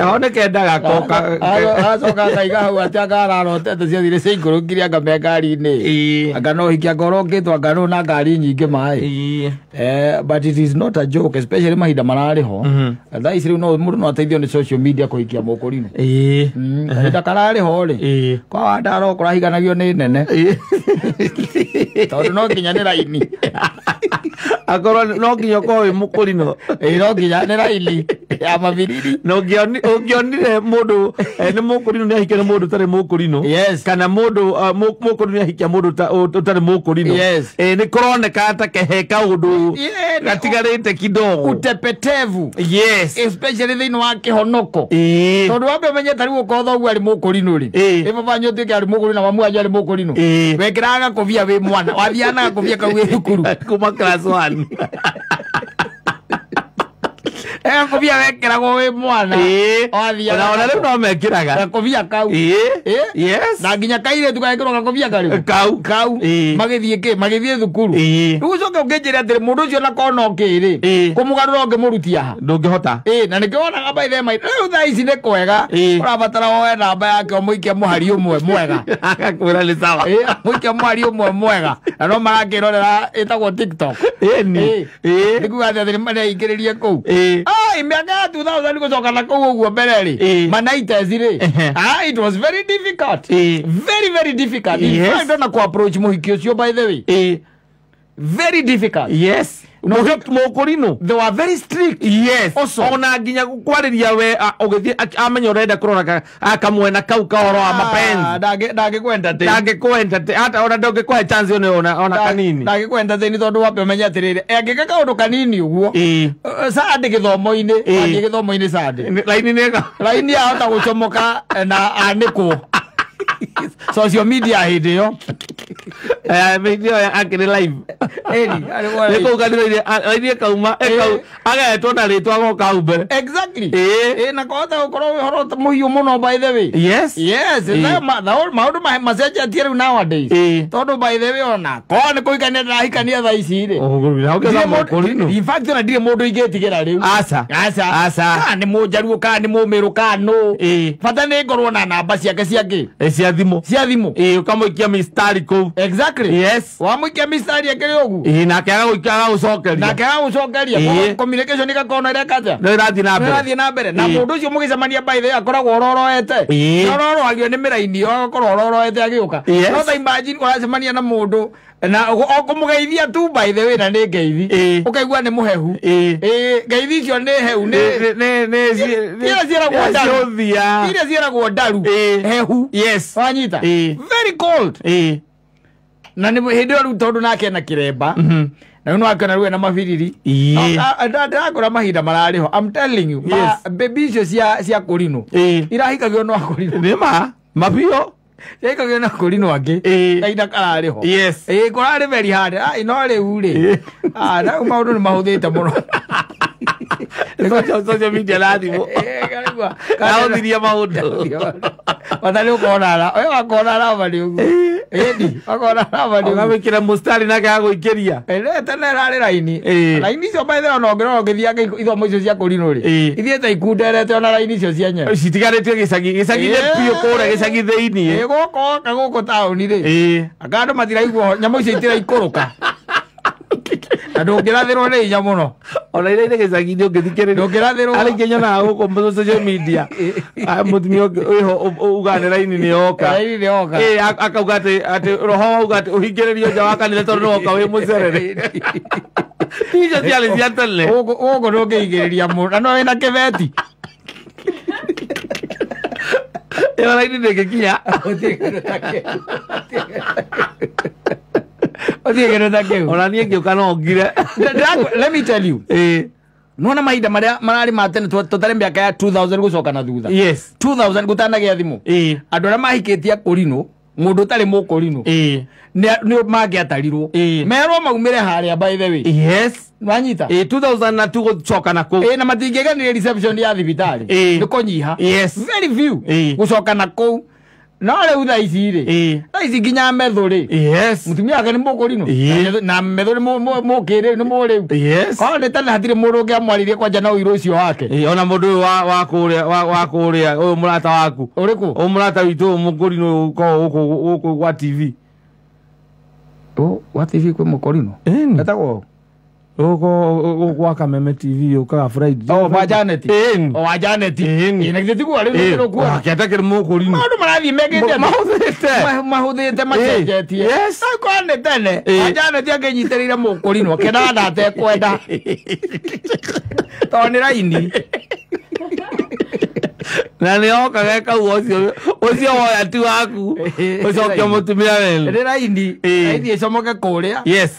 Ho nĩ kendaga koka. Acoka akaiga hau atĩ anga ararotete ciathire ciaikũrũkire anga me ngari-inĩ. Anga no hiki anga ũrokĩtwo anga nũ na ngari nyingĩ maĩ. But it is not a joke, especially mahinda mararĩ ho. Thaa ici rĩu no mũndũ no ateithio nĩ social media kũhikia mũkũrinũ. Kahinda kararĩ ho rĩ, kwa wandaro kũrahikanagio nĩ nene. Tondũ no nginya nĩ raini. Akorwo no nginya ũkorwo wĩ mũkũrinũ. Ĩĩ no nginya nĩ raini ya mabiriri. Na ũngĩonire mũndũ nĩ mũkũrinũ nĩ ahikia nĩ mũndũ ũtarĩ mũkũrinũ. Yes. Kana mũndũ mũkũrinũ nĩ ahikia mũndũ ũtarĩ mũkũrinũ. Yes. Nĩ kũroneka ta kehe kaũndũ gatigarĩte kidogo. Utepetevu. Yes. Especially thĩinĩ wa kĩhonoko. Tondũ wambe ũmenye ta rĩu ũkorwo thoguo arĩ mũkũrinũ rĩ. Ĩ baba wanyu ũtuĩke arĩ mũkũrinũ na mamu wanyu arĩ mũkũrinũ. Wekĩraga gakobia wĩ mwana. Wathiaga na gakobia kau wĩ thukuru. Kuma class 1. Gakobia wekĩragwo wĩ mwana. Wathiaga Ona rĩu no mekĩraga. Gakobia kau. Yes. Na nginya kairĩtu gagĩkĩrwo gakobia karĩkũ? Kau. Kau. Magĩthiĩ kĩ? Magĩthiĩ thukuru. Rĩu ũcoke ũkĩnjĩre atĩrĩ mũndũ ũcio na kona ũkĩ rĩ. Kũmũgarũra ũngĩmũrutia ha? Ndũngĩhota. Na nĩkĩo wonaga by the way, rĩu thaa ici nĩ kwega. Ũrabatara woe namba yake ũmũikie mũhari ũmwe mwega. Agakwĩra nĩ sawa. Mũikie mũhari ũmwe mwega. Na no marakĩrorera ĩtagwo TikTok. Nĩ kuga atĩ atĩ nĩaingĩrĩrie kũu. Ai, mĩaka ya 2000 gũcoka na kũu ũguo mbere rĩ. Manaites rĩ. It was very difficult. Very, very difficult. In fact, ona ku approach mũhiki ũcio by the way. Very difficult. Yes. Mũkũrinũ. They were very strict. Yes. Also. Ona nginya kwarĩria we ũgĩthiĩ amenya ũrenda kũrora kamwena kau ka ũhoro wa mapenzi. Ndangĩkwentertain. Ndangĩkwentertain. Hata ona ndũngĩkũhe chance ona kanini. Ndangĩkwentertain tondũ wambe ũmenye atĩrĩrĩ, angĩka kaũndũ kanini ũguo. Sande gĩthomo-inĩ, athiĩ gĩthomo-inĩ sande. Raini nĩ ĩga. Raini ahota gũcomoka na anĩkwo. Social media hĩndĩ ĩyo. Hĩndĩ ĩyo akĩrĩ live. Ĩni, arĩ kwa live. Nĩ kũu kanitha-inĩ, raini ĩkauma, agetwo na rĩtwa agoka hau mbere. Exactly. Na kũhota gũkorwo ũhoro mũhiũ mũno by the way. Yes. Yes, maũndũ macenjetie rĩu nowadays. Tondũ by the way ona korwo nĩ kũhikania ndĩrahikania thaa ici rĩ. In fact ona ndirĩ mũndũ ingĩtigĩra rĩu. Aca. Aca. Aca. Kana nĩ mũnjaruo kana nĩ mũmĩrũ kana nũ. Bata nĩ ngorwo na namba ciake cia kĩ? Cia thimũ. Cia thimũ. Ũkamũikia mistari kũu. Exactly. Yes. Wamũikia mistari akĩrĩ ũguo. Nake agagũcokeria. Nake agagũcokeria. Communication ĩgakorwo no ĩreka atĩa? No ĩrathiĩ na mbere. Ĩrathiĩ na mbere. Na mũndũ ũcio mũgĩcemania by the way akoragwo ororoete. Ororoagio nĩ mĩraini agakorwo ororoete agĩũka. No ta imagine ũracemania na mũndũ na okũmũgeithia tu by the way na nĩ ngeithi. Ũkaigua nĩ mũhehu. Ngeithi icio nĩ heu nĩ iria ciĩragwo ndaru. Iria ciĩragwo ndaru. Hehu. Yes. Wanyita? Very cold. Na nĩ hĩndĩ ĩyo rĩu tondũ nake ena kĩremba. Na rĩu no akĩona rĩu ena mabiriri. Ndĩrakora mahinda mararĩ ho. I'm telling you. Baby icio cia kũrinũ. Irahikagio no akũrinũ. Nĩ ma. Mabiũ. Ciahikagio na kũrinũ angĩ. Kahinda kararĩ ho. Yes. Kũrarĩ very hard. No rĩu rĩ. Rĩu maũndũ nĩ mahũthĩte mũno. Social media na thimũ. Ahũthirie maũndũ. Bata nĩ ũkona we wakona raba nĩ ũguo. Ĩni, wakona raba nĩ ũguo. Ũkamwĩkĩra mũstari nake agũikĩria. Tene ĩrarĩ raini. Raini icio by the way ona ũngĩrora ũgĩthianga ithomo icio cia kũrinũ rĩ. Ithiĩte ikunderete ona raini icio cienyewe. Citigarĩtio gĩcagi. Gĩcagi-inĩ biũ kũrĩa gĩcagi thĩiniĩ. Gũkũ woka gũkũ taũni rĩ. Anga andũ matiraigua nyamũ icio itiraikũrũka. Na ndũngĩrathĩrwo nĩ hinya mũno. Ona iria irĩ gĩcagi-inĩ ũngĩthikĩrĩria. Ndũngĩrathĩrwo. Arĩ nyonaga gũkũ social media. Mũtumia wĩho ugaga nĩ raini nĩ yoka. Raini nĩ yoka. Akauga atĩ roho auga atĩ ũhingĩrĩrio nja wa kanitha tondũ nĩ woka wĩ mũcerere. Icio ciarĩ cia tene. Gũkũ ndũngĩhingĩrĩria mũndũ. Na no wĩna kĩbeti. Ĩyo raini ndĩngĩkinya. Gũtirĩ kĩndũ ta kĩu. Gũtirĩ kĩndũ ta kĩu. Ona niĩ ngĩũka no ngire. Let me tell you. Nona mahinda marĩa mararĩ ma tene tũtarĩ mĩaka ya 2000 gũcoka na thutha. Yes. 2000 gũtanagĩa thimũ. Andũ arĩa mahikĩtie akũrinũ, mũndũ ũtarĩ mũkũrinũ. Nĩ mangĩatarirwo. Merwo maumĩre harĩa by the way. Yes. Wanyita? 2002 gũcoka na kũu. Na matingĩgenire reception ya thibitarĩ. Nĩ kũnyiha. Yes. Very few. Gũcoka na kũu. No rĩu thaa ici rĩ, thaa ici nginya metho rĩ, Yes. mũtumia wake nĩ mũkũrinũ na metho nĩ mũkĩrĩu nĩ mũrĩu. Yes. Korwo nĩ tene hatirĩ mũndũ ũngĩamwaririe kwanja na ũirũ ũcio wake. Ona mũndũ ũyũ wa kũrĩa wa kũrĩa ũyũ mũrata waku. Ũrĩkũ? Ũyũ mũrata witũ ũyũ mũkũrinũ ũkoragwo gũkũ gwa TV. Wa TV kwĩ mũkũrinũ? Etagwo? Gũkũ gwa Kameme TV ũkaga Friday. Oh, wa Janet. O wa Janet. Na githĩ tiguo rĩu nĩ kuona. Akĩenda kĩrĩ mũkũrinũ. Maũndũ marathiĩ mekĩte atĩa? Mahũthĩte. Mahũthĩte macenjetie. Yes. Korwo nĩ tene, wa Janet angĩnyitĩrĩire mũkũrinũ akĩendaga na atekwenda. Tondũ nĩ raini. Na nĩ okaga kau ũcio woya ti waku. Ũcokia mũtumia wenu. Nĩ raini. Raini ĩcomoke kũrĩa. Yes.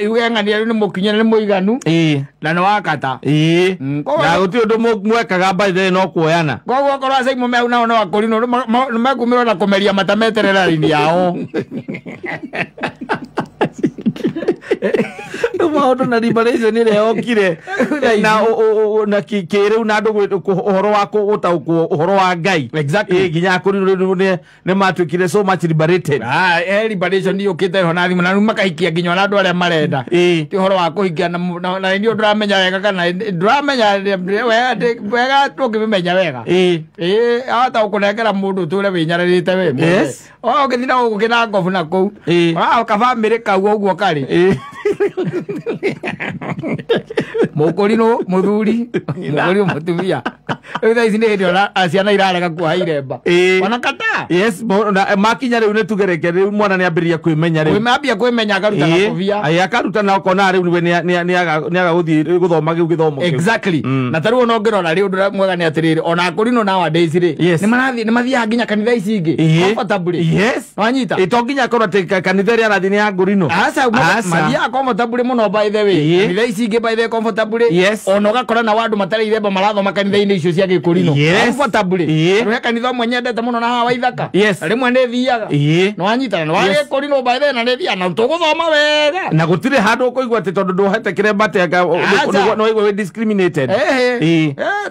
Yuge ng'ania rĩu nĩ mũkinye nĩ mũiganu. Na nĩ wakata. Na gũtirĩ ũndũ mwekaga by the way no kuoyana. Koguo okorwo Acaimo me hau nao no akũrinũ nĩ mekumĩrwo na kũmeria mata meterere raini yao. Maũndũ na liberation ĩrĩa yokire na na kĩrĩu na andũ ũhoro wa gũtaũkwo ũhoro wa Ngai. Exactly. Nginya akũrinũ rĩu nĩ matuĩkire so much liberated. Liberation yũkĩte ho na thimũ na rĩu makahikia nginya ona andũ arĩa marenda. Ti ũhoro wa kũhikia na niĩ ndũramenya wega kana ndũramenya wega tũngĩmĩmenya wega. Ahota gũkũnengera mũndũ ũtũre wĩnyararĩte we. Yes. Ũgĩthiĩ na gũkũ kĩna ngobu na kũu. Kabamĩrĩ kau ũguo karĩ. Mũkũrinũ mũthuri, mũkũrinũ mũtumia. Rĩu thaa ici nĩ hĩndĩ ona ciana irarega kuoha iremba. Ona kata. Yes, makinya rĩu nĩ tugereke rĩu mwana nĩ ambĩrĩria kwĩmenya rĩu. Ambia kwĩmenya akaruta gakobia. Akaruta na ũkona rĩu we nĩ aga gũthiĩ gũthoma gĩu gĩthomo kĩu. Exactly. Na ta rĩu ona ũngĩrora rĩ ũndũ mwega nĩ atĩrĩrĩ, ona akũrinũ nowadays rĩ, nĩ mathiaga nginya kanitha ici ingĩ. Comfortably. Yes. Wanyita? To nginya akorwo atĩ kanitha ĩrĩa arathiĩ nĩ ya ngũrinũ. Aca, mathiaga comfortably mũno by the way. Kanitha ici ingĩ by the way comfortably. Yes. Ona ũgakora na andũ matarĩ iremba marathoma kanitha-inĩ icio cia gĩkũrinũ. Comfortably. Rĩu he kanitha ũmwe nyendete mũno na haha Waithaka. Yes. Rĩmwe nĩ thiaga. Nĩ wanyita na wa gĩkũrinũ by the way na nĩ thiaga na tũgũthoma wega. Na gũtirĩ handũ ũkũigua atĩ tondũ ndwohete kĩremba atĩ nĩ waigua wĩ discriminated.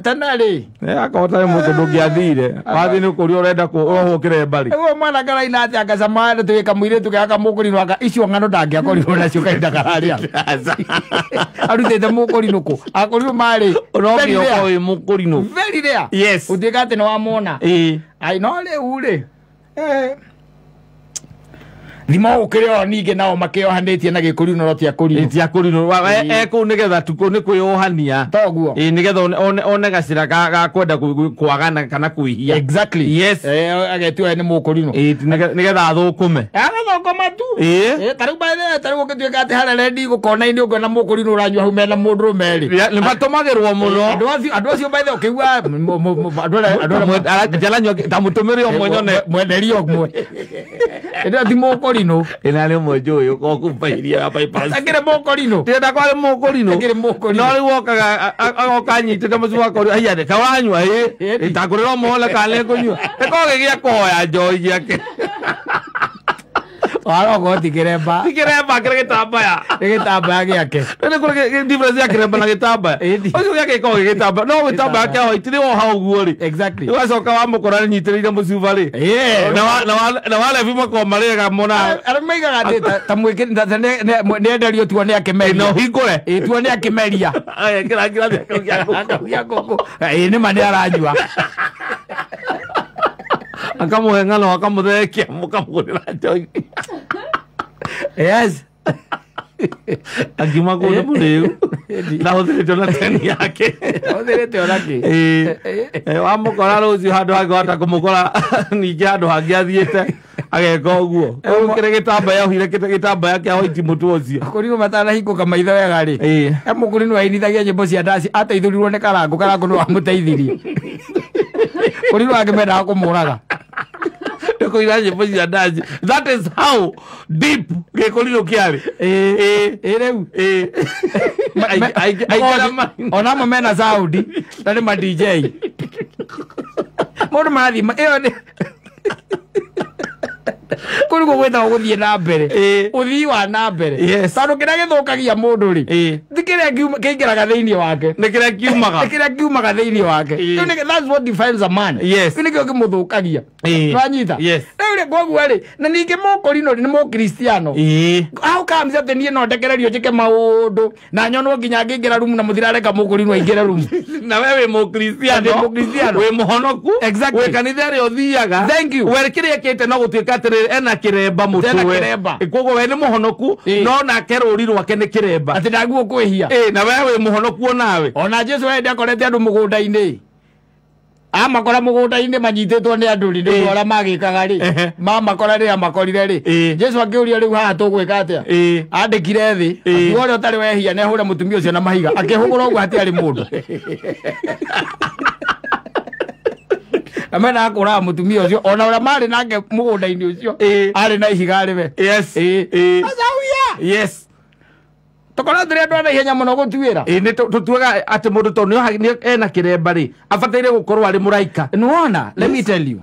Tene rĩ. Akorwo tarĩ mũndũ ndũngĩathire. Wathiĩ nĩ ũkũria ũrenda ũrohwo kĩremba rĩ. Ũguo mwanake araina atĩ angacama nĩ twĩ kamũirĩtu kega kamũkũrinũ anga icio ng'ano ndangĩakorirwo nacio kahinda kararĩa. Arutĩte mũkũrinũ kũ? Akũrinũ marĩ. Ũrongĩoka wĩ mũkũrinũ. Very rare. Yes. Ũtuĩka atĩ nĩ wamona. Ai no rĩu rĩ. Thima ũkĩrĩ o ningĩ nao makĩohanĩtie na gĩkũrinũ no ti akũrinũ. Ti akũrinũ. Kũu nĩgetha tu nĩ kwĩohania. Toguo. Nĩgetha one gacĩra ga kwenda kwagana kana kwĩhia. Exactly. Yes. Agetua nĩ mũkũrinũ. Nĩgetha athũkũme. Agathũkũma tu. Ta rĩu by the way, ta rĩu ũngĩtuĩka atĩ harĩa rendi gũkona-inĩ ũngĩona mũkũrinũ ũranyua hau mena mũndũrũme rĩ. Nĩ matũmagĩrwo mũno. Andũ acio by the way ũkĩigua andũ arĩa aranyua ta mũtũmĩre ũmwe nyone. Mwenderio ũmwe. Ĩndĩ ti mũkũrinũ. Ĩna nĩ ũmwe njũĩ ũkorwo kumba iria ya bypass. Akĩrĩ mũkũrinũ. Ndĩrenda kwarĩ mũkũrinũ. Akĩrĩ mũkũrinũ. No rĩu okaga agoka anyitĩte mũciĩ wakwa haiya ta ũranyua ĩ ta ngũrĩra ũmwe kana nĩ ngũnyua. Gĩkoragwo gĩ gĩa kũhoya njohi gĩake. Warogo ti kĩremba. Ti kĩremba kĩrĩ gĩtambaya. Nĩ gĩtambaya gĩake. Nĩ kũrĩ difference ya kĩremba na gĩtambaya. Ũcio gĩake gĩkoragwo gĩ gĩtambaya. No gĩtambaya kĩa white nĩ woha ũguo rĩ. Exactly. Ũgacoka wamũkora nĩnyitĩrĩire mũcuba rĩ. Na walevi makoragwo marĩega mona. Arĩa maigaga atĩ ta mwĩkĩri nĩ enderio tuo nĩ akĩmeria. Na ũhingũre. Tuo nĩ akĩmeria. Kĩra kĩrathi kau gĩa ngũkũ. Nĩ ma nĩ aranyua. Akamũhe ng'ano akamũthekia mũkamũgũrĩra njohi. Yes. Akiuma kũndũ mũrĩu na hũthĩrĩte ona teni yake. Hũthĩrĩte ona kĩ? Wamũkora rũciũ handũ hangĩ wahota kũmũkora ningĩ handũ hangĩ athiĩte ageka ũguo. Kũu kĩrĩ gĩtambaya ohire gĩtambaya kĩa white mũtwe ũcio. Akũrinũ matanahingũka maitho wega rĩ. He mũkũrinũ ainithagia nyĩmbo cia ndaci ateithũrirwo nĩ Karangũ. Karangũ nĩ wamũteithirie. Kũrinũ angĩ mendaga kũmũraga. Kũina nyĩmbo cia ndaci. That is how deep gĩkũrinũ kĩarĩ. Rĩu. Ona amwe mena sound na nĩ ma DJ. Mũndũ marathiĩ ĩyo nĩ kũu nĩkuo gwĩtagwo gũthiĩ na mbere. Ũthii wa na mbere. Tondũ kĩrĩa gĩthũkagia mũndũ rĩ, ti kĩrĩa kĩingĩraga thĩinĩ wake. Nĩ kĩrĩa kiumaga. Nĩ kĩrĩa kiumaga thĩinĩ wake. That's what defines a man. Yes. Kĩu nĩkĩo kĩmũthũkagia. Nĩwanyita? Yes. Rĩu rĩ koguo rĩ, na ningĩ mũkũrinũ nĩ mũkristiano. How comes atĩ niĩ no ndekererio njĩke maũndũ na nyonwo nginya ngĩingĩra rumu na mũthirareka mũkũrinũ aingĩre rumu. Na we wĩ mũkristiano. Ndĩ mũkristiano. Wĩ mũhonoku. Exactly. Wĩ kanitha ĩrĩa ũthiaga. Thank you. We kĩrĩa ekĩte no gũtuĩka atĩrĩrĩ ena kĩremba mũtwe. Ena kĩremba. Koguo we nĩ mũhonoku no nake rũri rwake nĩ kĩremba. Atĩ ndaguo kwĩhia. Na we wĩ mũhonoku onawe. Ona Jesu hĩndĩ akorete andũ mũgũnda-inĩ. Amakora mũgũnda-inĩ manyitĩtwo nĩ andũ rĩ, nĩ ũrĩa magĩkaga rĩ. Mamakora rĩrĩa makorire rĩ. Jesu akĩũria rĩu haha tũgwĩka atĩa? Andĩkire thĩ, akiuga ũrĩa ũtarĩ wehia nĩ ahũre mũtumia ũcio na mahiga. Akĩhũgũra ũguo hatiarĩ mũndũ. Amena akũraga mũtumia ũcio ona ũrĩa marĩ nake mũgũnda-inĩ ũcio arĩ na ihiga rĩ we. Yes. Yes. Tũkorwo tũrĩ andũ a naihenya mũno gũtuĩra. Nĩ tũtuaga atĩ mũndũ tondũ nĩ ena kĩremba rĩ, abataire gũkorwo arĩ mũraika. Nĩwona, let me tell you.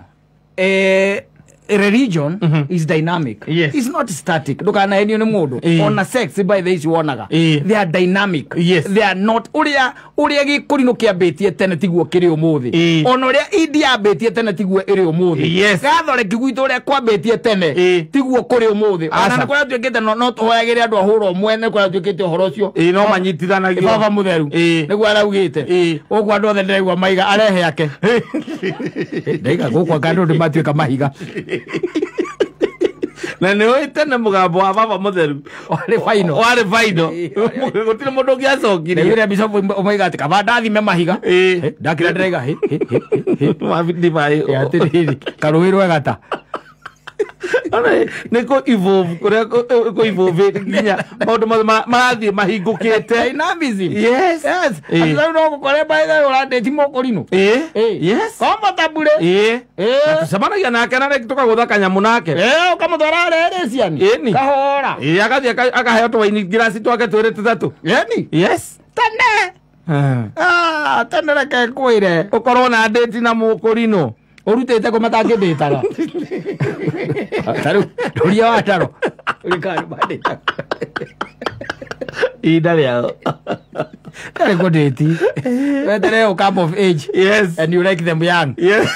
Religion is dynamic. Yes. It's not static. Ndũkanahenio nĩ mũndũ. Ona sex by the way wonaga. They are dynamic. Yes. They are not ũrĩa gĩkũrinũ kĩambĩtie tene tiguo kĩrĩ ũmũthĩ. Ona ũrĩa India yambĩtie tene tiguo ĩrĩ ũmũthĩ. Yes. Gathoreki gwitũ ũrĩa kwambĩtie tene tiguo kũrĩ ũmũthĩ. Ona nĩ kũrĩa tuĩkĩte no tũhoyagĩre andũ a hũra ũmwe nĩ kũrĩa tuĩkĩte ũhoro ũcio. No manyitithanagio. Baba mũtheru. Nĩguo araugĩte. Gũkũ andũ othe ndĩraigua maiga arehe ake. Ndaiga gũkũ anga andũ nĩmatuĩka mahiga. Na nĩ ũĩ tene mũgambo wa baba mũtheru warĩ final. Warĩ final. Gũtirĩ mũndũ ũngĩacokirie. Nĩguo bishop oiga atĩ kaba ndathime mahiga. Ndakĩra ndĩraiga hĩ hĩ hĩ. Atĩrĩrĩ karũĩ rwegata. Nĩ kũ evolve kũrĩa kũ evolve nginya maũndũ mothe marathiĩ mahingũkĩte. Dynamism. Yes. Yes. Atĩ rĩu no gũkore by the way ũrandĩti mũkũrinũ. Yes. Comfortable. Na tũcemanagia nake na rĩngĩ tũkagũtha kanyamũ nake. Ũkamũtwara harĩa Ereciani. Kahora. Agathiĩ akaheo tũwaini ngiraci twake twĩrĩ tũthatũ. Ĩni. Yes. Tene. Tene reke ngwĩre. Ũkorwo na ndĩti na mũkũrinũ. Ũrutĩte kũ matangĩndĩtaga. Tarĩu ndũria wa taro. Ũrĩkana mandĩtaga. Ihinda rĩao. Tarĩ kũndĩti. Weterere ũ come of age. Yes. And you like them young. Yes.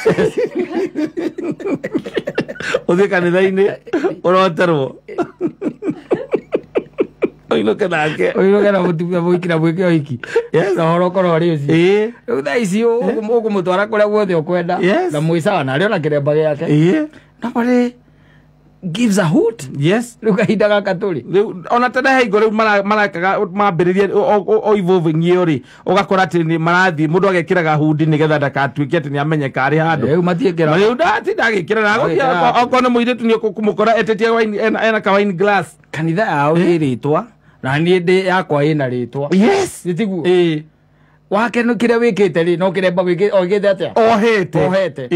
Ũthiĩ kanitha-inĩ ũroterwo. Ũinũke nake. Ũinũke na mũtumia mũhiki na mwĩke ũhiki. Yes. Na ũhoro ũkorwo ũrĩ ũcio. Rĩu thaa ici ũkũmũtwara kũrĩa guothe ũkwenda. Yes. Na mwĩ sawa na arĩ ona kĩremba gĩake. Nobody gives a hoot. Yes. Rĩu kahinda gaka tũrĩ. Rĩu ona tene he hingo rĩu marekaga mambĩrĩrie o evolving ĩyo rĩ, ũgakora atĩ nĩ marathiĩ mũndũ agekĩraga hundi nĩgetha ndakatuĩke atĩ nĩ amenyeka arĩ handũ. Rĩu matiĩkĩraga. Rĩu ndatinda agĩkĩra na agũthiĩ okorwo nĩ mũirĩtu nĩ ũkũmũkora etĩtie wine ena ka wine glass. Kanitha yao ĩ rĩtwa na niĩ ndĩ yakwa ĩna rĩtwa. Yes. Nĩ tiguo? Wake nĩ kĩrĩa wĩkĩte rĩ no kĩremba oigĩte atĩa? Ohete. Ohete.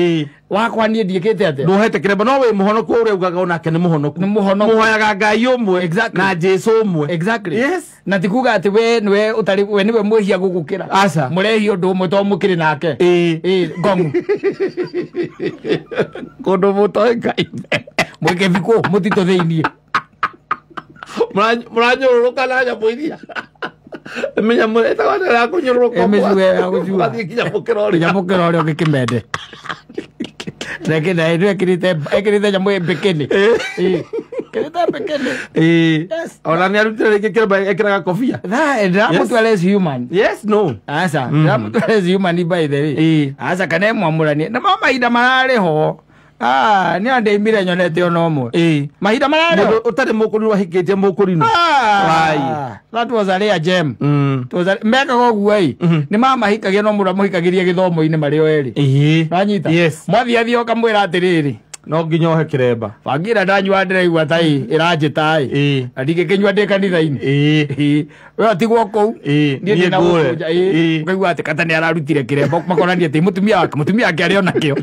Wakwa niĩ ndiĩkĩte atĩa? Ndũhete kĩremba no wĩ mũhonoku ũrĩa ugaga onake nĩ mũhonoku. Nĩ mũhonoku. Mũhoyaga Ngai ũmwe. Exactly. Na Jesu ũmwe. Exactly. Yes. Na ti kuga atĩ we nĩwe ũtarĩ we nĩwe mwĩhia gũgũkĩra. Aca. Mũrehia ũndũ ũmwe to mũkĩrĩ nake. Ngomu. Kũndũ mũtoĩkaine. Mwĩke bikũ mũtitũ thĩiniĩ. Mũranyũrũrũka na nyamũ iria. Mĩnyamũ ĩtagwo atĩa ya kũnyũrũrũka? Mĩcue ya gũcua. Ũgathiĩ nginya mũkĩra ũrĩa. Nginya mũkĩra ũrĩa ũgĩkĩmende. Ekĩrĩte nyamũ ĩ mbĩkĩnĩ. Ekĩrĩte mbĩkĩnĩ. Yes. Ona nĩ arutire rĩngĩ kĩremba ekĩraga kobia. Ndĩramũtua less human. Yes, no. Aca, ndĩramũtua less human by the way. Aca, kana ĩmwamũranie. Na mahinda mararĩ ho. Nĩ andeimire nyonete ona ũmwe. Mahinda mararĩ ho. Mũndũ ũtarĩ mũkũrinũ ahikĩtie mũkũrinũ. That was a rare gem. Mekaga ũguo ĩ. Nĩ mamahikagia no mũndũ amũhikagĩria gĩthomo-inĩ marĩ o erĩ. Wanyita? Yes. Mwathiathia ũkamwĩra atĩrĩrĩ. No nginya ohe kĩremba. Bangira ndanyua ndĩraigua ta ĩ ĩranjĩta ĩ. Na ndingĩkĩnyua ndĩ kanitha-inĩ. We atigwo kũu. Niĩ ndĩna gũkũnja. Ũkaigua atĩ kata nĩ ararutire kĩremba makonania atĩ mũtumia wake arĩ ona kĩo.